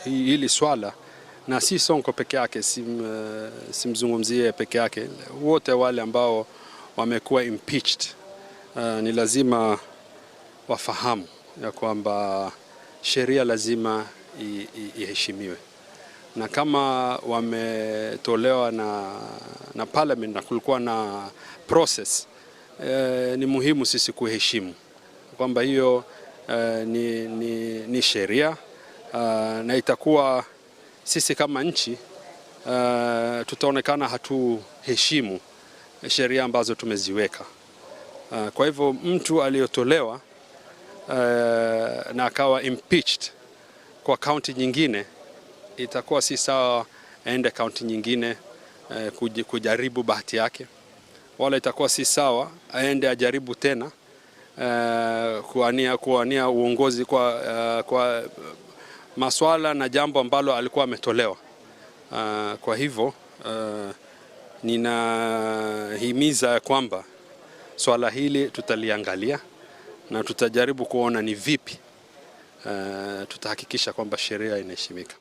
Hili swala na si Sonko peke yake, simzungumzie peke yake, wote wale ambao wamekuwa impeached ni lazima wafahamu ya kwamba sheria lazima iheshimiwe, na kama wametolewa na parliament na kulikuwa na process, ni muhimu sisi kuheshimu kwamba hiyo ni sheria na itakuwa sisi kama nchi tutaonekana hatuheshimu sheria ambazo tumeziweka. Kwa hivyo mtu aliyotolewa na akawa impeached kwa kaunti nyingine, itakuwa si sawa aende kaunti nyingine kujaribu bahati yake, wala itakuwa si sawa aende ajaribu tena kuwania uongozi kwa maswala na jambo ambalo alikuwa ametolewa. Kwa hivyo ninahimiza ya kwamba swala hili tutaliangalia na tutajaribu kuona ni vipi tutahakikisha kwamba sheria inaheshimika.